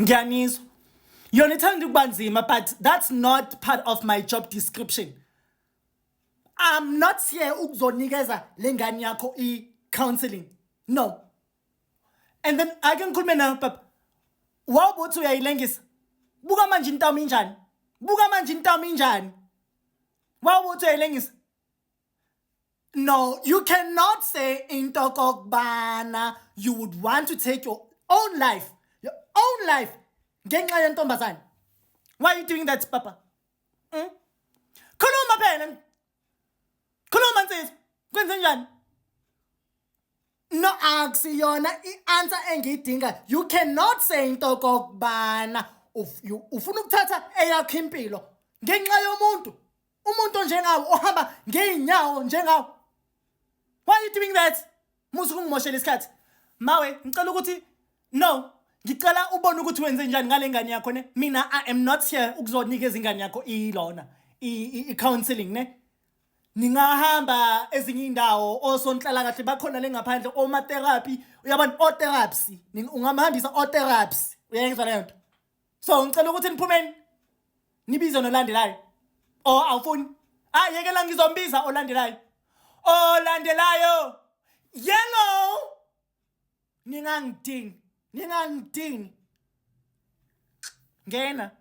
Ngiyanizwa. Yona ithanda ukuba nzima, but that's not part of my job description. I'm not here ukuzonikeza lengane yakho i-counseling. No. And then ake ngikhulume nawe, papa. Wawubuthi uyayilengisa. Buka manje intamo injani? Buka manje intamo injani? Wawubuthi uyayilengisa. No, you cannot say into okokubana you would want to take your own life, your own life, ngenxa yentombazane. Why are you doing that, papa? Khuluma phela. Khuluma, nsizwa. Kwenze njani? No, akusiyona i-answer engiyidinga. You cannot say into okokubana ufuna ukuthatha eyakho impilo ngenxa yomuntu. Umuntu onjengawe ohamba ngeenyawo njengawe. Why are you doing that? Musu kungimoshela isikhathi. Mawe, ngicela ukuthi, no, ngicela ubone ukuthi wenze njani ngale ngane yakho, ne. Mina I am not here ukuzonikeza ingane yakho ilona i-counseling, ne. Ningahamba ezinye indawo, osonhlala kahle bakhona le ngaphandle, oma therapy, uyabona, o therapy, ungamhambisa o therapy, uyayizwa leyo nto? So ngicela ukuthi niphumeni, nibize nolandelayo. Oh, awufuni? Ah, yekela, ngizombiza olandelayo. Olandelayo. Yellow. Ningangidini. Ningangidini. Ngena.